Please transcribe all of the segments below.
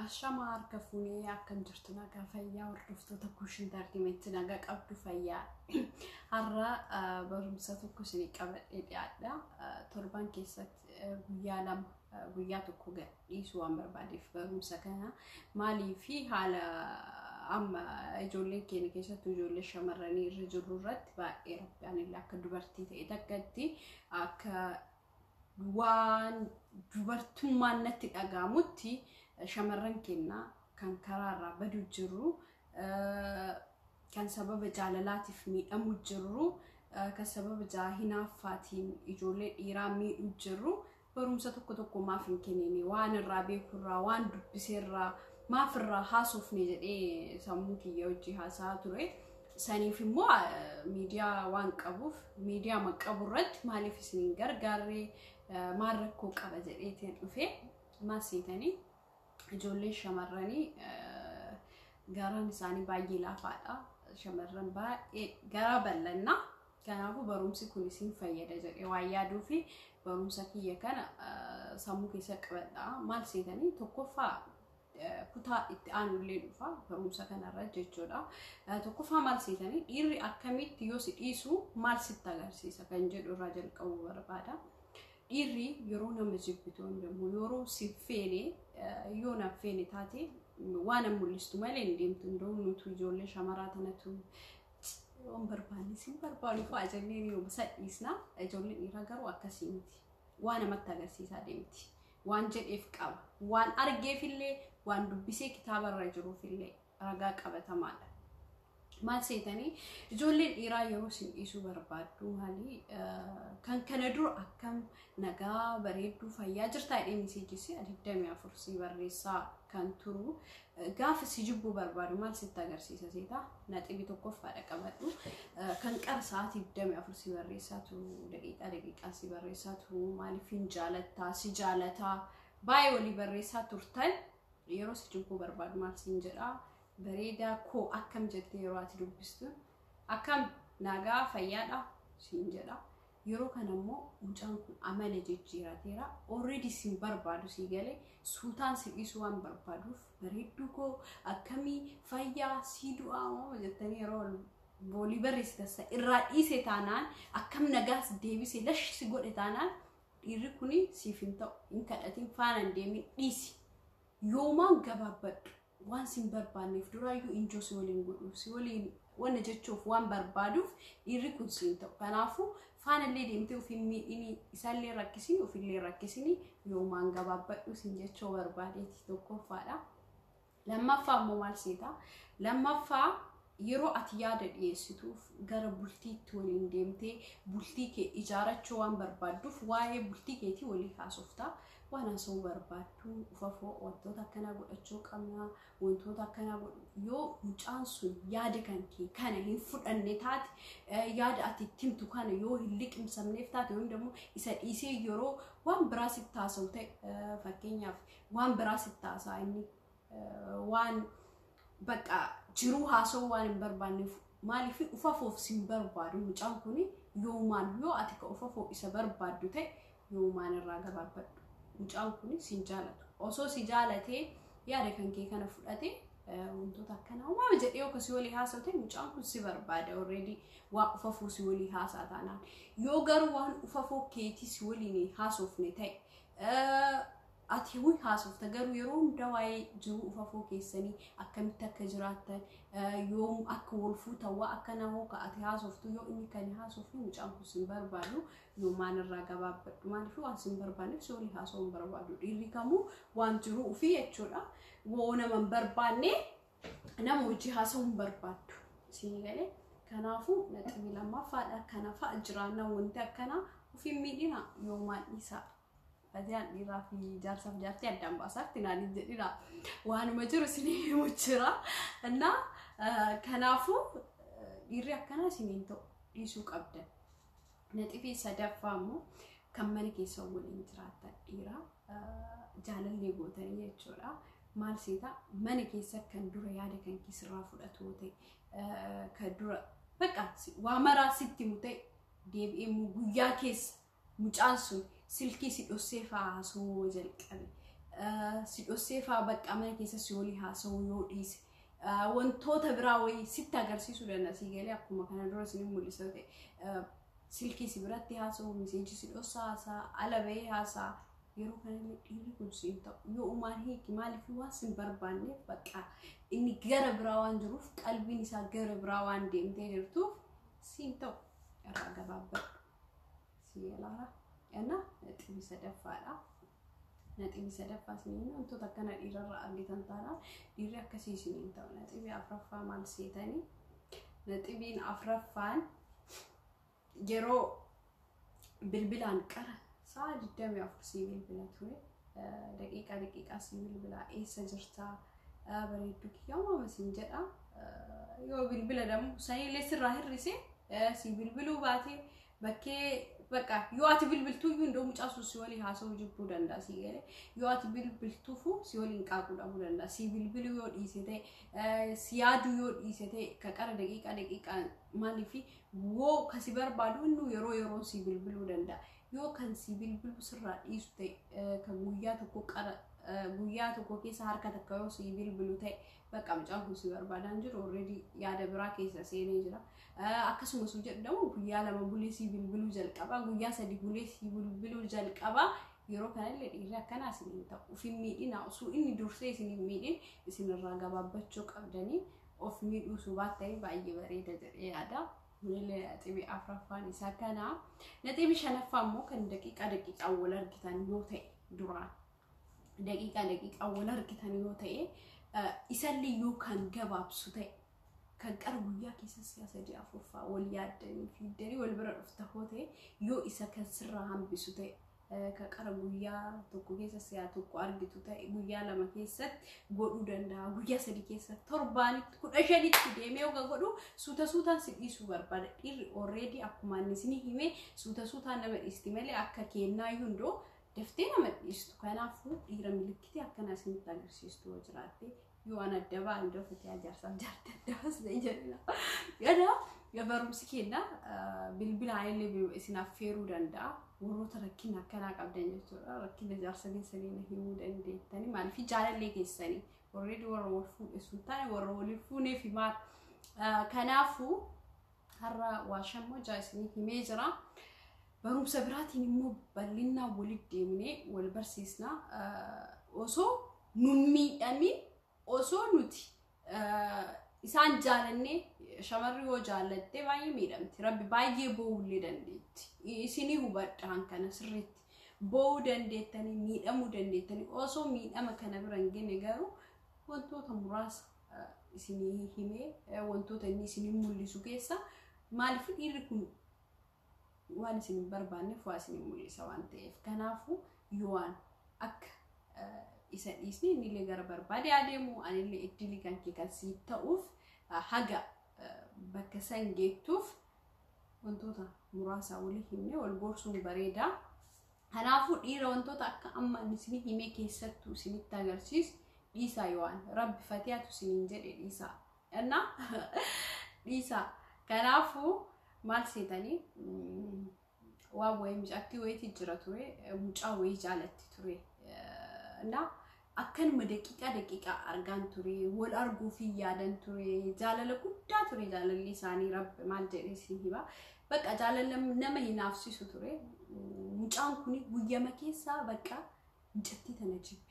Ashamaa harka fuunee akkam jirtu nagaa fayyaa hordoftoota Kushin Tartiimetti nagaa qabdu fayyaa. Har'a barumsa tokko isinii qabadhee dhiyaadha. Torban keessatti guyyaa 2 guyyaa 1 gadhiisuu waan barbaadeef barumsa kana maalii fi haala amma ijoolleen keenya keessattuu ijoollee shamarranii irra jirru irratti baay'ee rabbaan illee akka dubartii ta'e takkatti akka waan dubartummaan natti dhaga'amutti shamarran keenya kan karaarraa badu jiru, kan sababa jaalalaatiif miidhamu jiru, kan sababa hinaaffaatiin ijoollee dhiiraa miidhu jiru barumsa tokko tokko maaf hin kennine, waan irraa beekurraa waan dubbiseerraa maaf irraa haasofne jedhee sammuu kiyya hojii haasa'aa ture. Saniif immoo miidiyaa waan qabuuf miidiyaa qabu irratti maaliif isin hin gargaarre, maal rakkoo qaba jedheetiin dhufe. Maal seetanii, ijoolleen shamarranii garaan isaanii baay'ee laafaadha. Shamarran baay'ee garaa bal'annaa. Kanaafuu barumsi kun isin fayyada jedhee waan yaaduu fi barumsa kiyya kana sammuu keessa qabadha. Maal seetanii, tokkoffaa kutaa itti aanullee dhufa barumsa kanarra jechuudha. Tokkoffaa maal seetanii, dhiirri akkamitti yoo si dhiisu maal sitti agarsiisa kan jedhu irraa jalqabuu barbaada. Dhiirri yeroo nama jibbitu immoo yeroo si feene, yoo na feene taate waan mul'istu malee hin deemtu. Hunduu nutu ijoollee shamaraa tanatu yoon barbaanne sin barbaadu fa'a jennee yoo sadhiisna. Ijoolleen dhiiraa garuu akkasii miti. Waan namatti agarsiisaa deemti. Waan jedheef qaba. Waan argeefillee, waan dubbisee kitaabarra jiruufillee ragaa qabatamaadha. Maal seetanii, ijoolleen dhiiraa yeroo isin dhiisuu barbaaddu maali, kan kana dura akkam nagaa bareedduu fayyaa jirtaa jedhee message 24 si barreessaa kan turu gaafa si jibbuu barbaadu maal sitti agarsiisa seetaa? Naxibii tokkoffaadha qabadhu. Kan qara sa'aatii 24 si barreessaa turu, daqiiqaa daqiiqaa si barreessaa turu, maaliif hin jaalattaa, si jaalataa, baay'ee walii barreessaa turtan, yeroo si jibbuu barbaadu maal siin jedhaa? Bareedaa koo, akkam jettee yeroo ati dubbistu, akkam nagaa fayyaadha siin jedha. Yeroo kana immoo mucaan kun amala jijjiirateera. Already siin barbaadu sii galee suutaan si dhiisuu waan barbaaduuf, bareedduu koo, akkamii fayyaa, sii du'aa moo jettanii yeroo boolii barreessitan irraa dhiise taanaan, akkam nagaas deebise lash si godhe taanaan, dhiirri kuni siif hin ta'u. Hin kadhatin, faana hin deemin, dhiisi. Yoomaan gabaabbadhu. Waan sin barbaanneef duraayyuu injoo si waliin godhuuf, si waliin wanna jechuuf waan barbaaduuf dhiirri kun siin ta'u. Kanaafuu faanallee deemtee ofiin miidhinii, isaallee rakkisini, ofillee rakkisini, yoomaan gabaabbadhu sin jechuu barbaadeeti tokkoffaadha. Lammaffaa immoo maal seetaa? Lammaffaa yeroo ati yaada dhiyeessituuf gara bultiitti waliin deemtee bultii kee ijaarachuu waan barbaadduuf waa'ee bultii keetii walii haasoftaa. Waan haasa'uu barbaaddu ufafoo wantoota akkanaa godhachuu qabna, wantoota akkanaa godhu, yoo mucaan sun yaada kan kee kana hin fudhanne taate, yaada ati itti himtu kana yoo hin liqimsamneef taate, yoo immoo isa dhiisee yeroo waan biraa sitti haasa'u ta'e, fakkeenyaaf waan biraa sitti haasa'a, inni waan bakka jiruu haasa'uu waan hin barbaanneef, maaliif ufafoof sin barbaadu mucaan kun yoomaan, yoo ati ka ufafoo isa barbaaddu ta'e yoomaan irraa gabaabbadhu. Mucaan kun sin jaalatu. Osoo si jaalatee yaada kan kee kana fudhate, wantoota akkanaa uumama jedhee yoo si walii haasa'u ta'e, mucaan kun si barbaada already waa ufafuu si walii haasa'a taanaan. Yoo garuu waan ufafoo keetii si waliin haasofne ta'e, ati huyi haasofta, garuu yeroo hunda waa'ee jiruu ufafoo keessanii akkamitti akka jiraattan, yoom akka wal fuutan, waa akkanaa hoo ka ati haasoftu, yoo inni kan haasofne, mucaan kun sin barbaadu. Yoomaan irraa gabaabbadhu. Maaliif? Waan sin barbaanneef si walii haasa'uu hin barbaadu. Dhiirri kamuu waan jiruu ofii jechuudha. Woo nama hin barbaanne nama hojii haasa'uu hin barbaaddu. Isinii galee? Kanaafuu naxibii lammaffaadha. Kana fa'a jiraannaa wanti akkanaa ofiin miidhina, yoomaan dhiisaa. Fatiyaan dhiiraa fi jaarsaaf jaartii addaan baasaatti naan hin jedhina. Waanuma jiru isinii himu jira. Innaa kanaafuu dhiirri akkanaa isiniin ta'u, dhiisuu qabdan. Naxibii sadaffaa immoo kan mana keessa waliin jiraatan dhiiraa jaalallee gootanii jechuudha. Maal seeta, mana keessa kan dura yaada kan keessirraa fudhatu ta'e, kan dura bakka waa maraa sitti himu ta'e, deebi'ee immoo guyyaa keessa mucaan sun silkii si dhossee fa'aa haasawuu jalqabe. Si dhossee fa'aa bakka mana keessa si olii haasa'uu yoo dhiise, wantoota biraa wayii sitti agarsiisuu danda'a. Si galee akkuma kana dura isin mul'isa ta'e, silkii si biratti haasa'u, message si dhossaa haasa'a, ala bahee haasa'a. Yeroo kanallee dhiirri kun siin ta'u, yoo umaan hiiki. Maaliif? Waan sin barbaanneef, bakka inni gara biraa waan jiruuf, qalbiin isaa gara biraa waan deemtee jirtuuf siin ta'u, irraa gabaabbadhu. Si galaara. Inna naxibii sadaffaadha. Naxibii sadaffaa isiniin wantoota akkana dhiirarraa argitan taanaan dhiirri akkasii isiniin ta'u. Naxibii afuraffaa maal seetanii? Naxibiin afuraffaan yeroo bilbilaan qara sa'a 24 sii bilbila ture. Daqiiqaa daqiiqaa sii bilbila, eessa jirtaa, bareedduu kiyyaa uumama siin jedha. Yoo bilbila damu sanillee sirraa hir'ise, sii bilbiluu baate, bakkee bakka yoo ati bilbiltuu iyyuu indoo mucaa sun si waliin haasa'uu jibbuu danda'a. Si galee, yoo ati bilbiltuufu si waliin qaaquu dhabuu danda'a. Si bilbiluu yoo dhiise ta'e, si yaaduu yoo dhiise ta'e, ka qara daqiiqaa daqiiqaa, maaliif woo kasi barbaadu inni yeroo yeroon si bilbiluu danda'a. Yoo kan si bilbiluu sirraa dhiisu ta'e, kan guyyaa tokko qara guyyaa tokko keessa harka takka yoo si bilbilu ta'e, bakka mucaan kun si barbaadaan jiru, already yaada biraa keessa seenee jira. Akkasumas jedhamu guyyaa 2 bulee si bilbiluu jalqaba, guyyaa 3 bulee si bilbiluu jalqaba. Yeroo kanallee dhiirri akkanaa isin hin ta'u. Of hin miidhina. Osoo inni dursee isin hin miidhin isinirraa gabaabbachuu qabdanii, of miidhuu subaattanii baay'ee bareeda jedhee yaada. Kunillee naxibii afuraffaan isaa kana. Naxibii shanaffaa immoo kan daqiiqaa daqiiqaan wal argitan yoo ta'e, duraan daqiiqaa daqiiqaan wal argitan yoo ta'e, isallee yoo kan gabaabsu ta'e, kan qara guyyaa keessa si'a sadii afurfaa wal yaaddanii fiiddanii wal bira dhufta hoo ta'e, yoo isa kan sirraa hambisu ta'e, kan qara guyyaa tokko keessa si'a tokko argitu ta'e, guyyaa 2 keessatti godhuu danda'a, guyyaa 3 keessatti, torbaanitti, 15tti deemee yoga godhu, suuta suutaan si dhiisuu barbaada. Dhiirri already akkuma inni isinii hime suuta suutaan nama dhiisti malee akka kennaayyuu hundoo daftee nama dhiistu. Kanaafuu dhiira milikkitee akkana isinitti agarsiistu yoo jiraatte, yoo an adda ba'an iddoo fatee jaarsaaf jaartii adda baasnee jenna. Gana barumsi kenna bilbilaan illee isin affeeruu danda'a. Warroota rakkina akkanaa qabdan jechuudha. Rakkina jaarsa keessanii na himuu dandeettanii. Maaliif? Jaalallee keessanii. Already warra wal fuudhe sun taane, warra waliin fuuneef himaa. Kanaafuu har'a waa shammoo jaa isinii himee jira. Barumsa biraatiin immoo bal'inaan walitti deemnee wal barsiisna. Osoo nu miidhamin, osoo nuti isaan jaalannee, shamarri yoo jaallatte baay'ee miidhamti. Rabbi baay'ee boo'ullee dandeetti. Isinii hubadhaan kana sirriitti. Boo'uu dandeettanii, miidhamuu dandeettanii, osoo miidhama kana bira hin geenye garuu wantoota muraasa isinii himee, wantoota inni isinii mul'isu keessa, maaliif dhiirri kun waan isin hin barbaanneef waa isin mul'isa waan ta'eef. Kanaafuu yoo waan akka isa dhiisni, innillee gara barbaade adeemu, anillee iddilii kan kee kan siif ta'uuf haga bakka san geettuuf wantoota muraasa walii himnee wal gorsuun bareeda. Kanaafuu dhiira wantoota akka amma inni isinii himee keessattuu isinitti agarsiisu dhiisaa. Yoo waan rabbi fatiyaatu isiniin jedhe dhiisaa. Innaa dhiisaa. Kanaafuu maal seetanii, waan wayii mucattii wayiitii jira ture, mucaa wayii jaalatti ture. Innaa akkanuma daqiiqaa daqiiqaa argaan ture, wal arguu fi yaadan ture, jaalala guddaa ture jaalalli isaanii. Rabbi maal jedhee isin hima, bakka jaalala nama hinaafsisu ture. Mucaan kun guyyama keessaa bakka mucattii tana jibbi.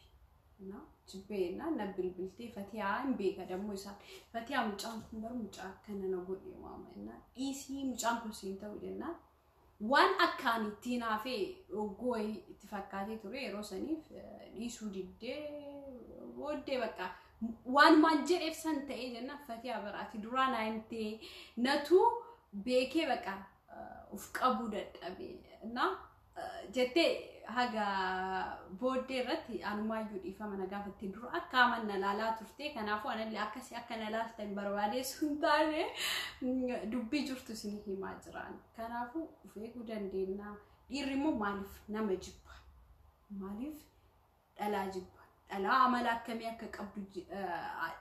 Jibbee na bilbiltee, Fatiyaa hin beeka dammoo isaan, Fatiyaa, mucaan kun bar mucaa akkana na godhe waama jennaan, dhiisii, mucaan kun siin ta'u jennaan, waan akkaan ittiin hafee dhoggoo itti fakkaatee ture yeroo saniif dhiisuu diddee, booddee bakka waan jedheef san ta'ee jennaan, Fatiyaa, bara ati duraa naa himtee natu beekee bakka uf qabuu dadhabe na jettee, haga booddee irratti anumaayyuu dhiifama na gaafatte. Dura akka aman na laalaa turte, kanaafuu anallee akkasii akka na laaltan barbaadee sun taane dubbii jirtu isin himaa jiran. Kanaafuu of eeguu dandeenya. Dhiirri immoo maaliif nama jibba? Maaliif dhalaa jibba? Dhalaa amala akkamii akka qabdu,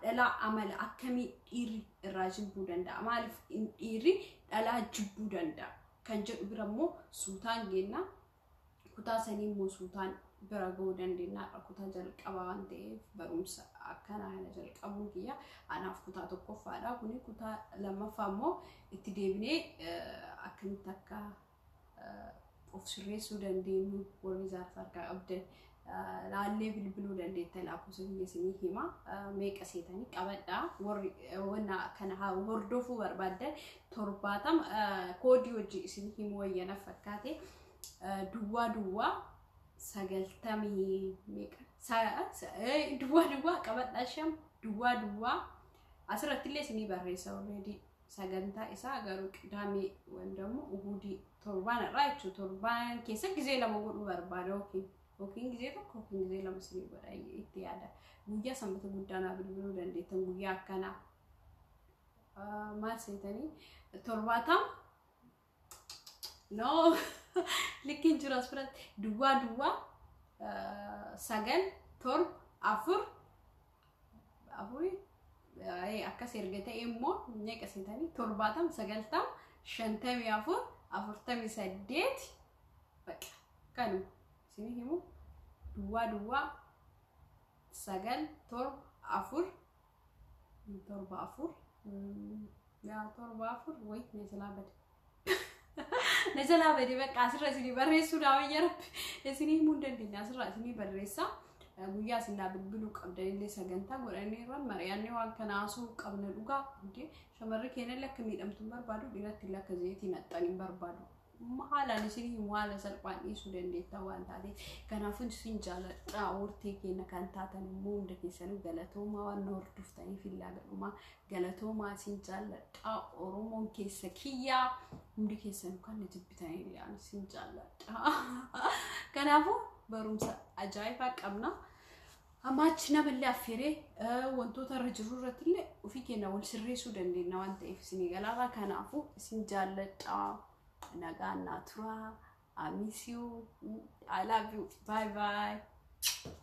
dhalaa amala akkamii dhiirri irraa jibbuu danda'a? Maaliif dhiirri dhalaa jibbuu danda'a kan jedhu bira immoo suutaan geenna. Kutaa sanii immoo suutaan bira ga'uu dandeenya. Kutaa jalqabaa waan ta'eef barumsa akkanaa kana jalqabuun kiyya anaaf kutaa tokkoffaadha. Kuni kutaa lammaffaa immoo itti deebinee akkamitti akka of sirreessuu dandeenyu, warri ijaarsa harkaa qabdan laallee bilbiluu dandeettan, lakkoofsa biyya isinii hima. Meeqa seetanii? Qabadhaa. Warri wanna kana hordofuu barbaaddan 70 koodii hojii isinii himuu wayyana fakkaate. Duwwaa duwwaa 90 meeqa, duwwaa duwwaa, qabadhaa, 5 duwwaa duwwaa. Asirratti illee isinii barreessa already. Sagantaa isaa garuu Qidaamee ወይም ደግሞ Uhudii torbaan irraa jechuudha. Torbaan keessa gizee lama godhuu barbaada, yookiin gizee tokko yookiin gizee lama isinii godha itti yaada. Guyyaa Sanbata guddaa naa bilbiluu dandeettan. Guyyaa akkanaa maal seetanii? 70, no, likkiin jiru as biratti. Duwwaa duwwaa 9 7 4 afurii akkas erga ta'e immoo meeqa seetanii? 70 90 54 48. Bakka kanuma isinii himu. Duwwaa duwwaa 9 7 4 7 4, yaa, 7 4. Wayi, na jalaa bade, na jalaa bade. Bakka asirra isinii barreessuudhaaf wayya. Rabbi, isinii himuu hin dandeenya. Asirra isinii barreessa. Guyyaa isin bilbiluu qabdanillee sagantaa godhanii irra mari'annee waan kana haasa'uu qabna. Dhugaa shamarri keenyallee akka miidhamtu hin barbaadu, dhiiratti illee akka zayitii naxxan hin barbaadu. Haalaan isin himu, haala salphaan dhiisuu dandeetta waan taateef. Kanaafuu isin jaaladha. Hortee keenya kan taatan immoo hunda keessanuu galatoomaa. Waan na hordoftaniif illaa gadhumaa galatoomaa. Isin jaaladha. Oromoon keessa kiyyaa, hundi keessanuu kan na jibbitanii illee isin jaaladha. Kanaafuu barumsa ajaa'ibaa qabna. Amaachi namallee affeeree wantoota irra jiru irratti illee ofii keenya wal sirreessuu dandeenya waan ta'eef isinii galaarraa. Kanaafuu isin jaalladha. Nagaan naa turaa. I miss you. I love you. Bye bye.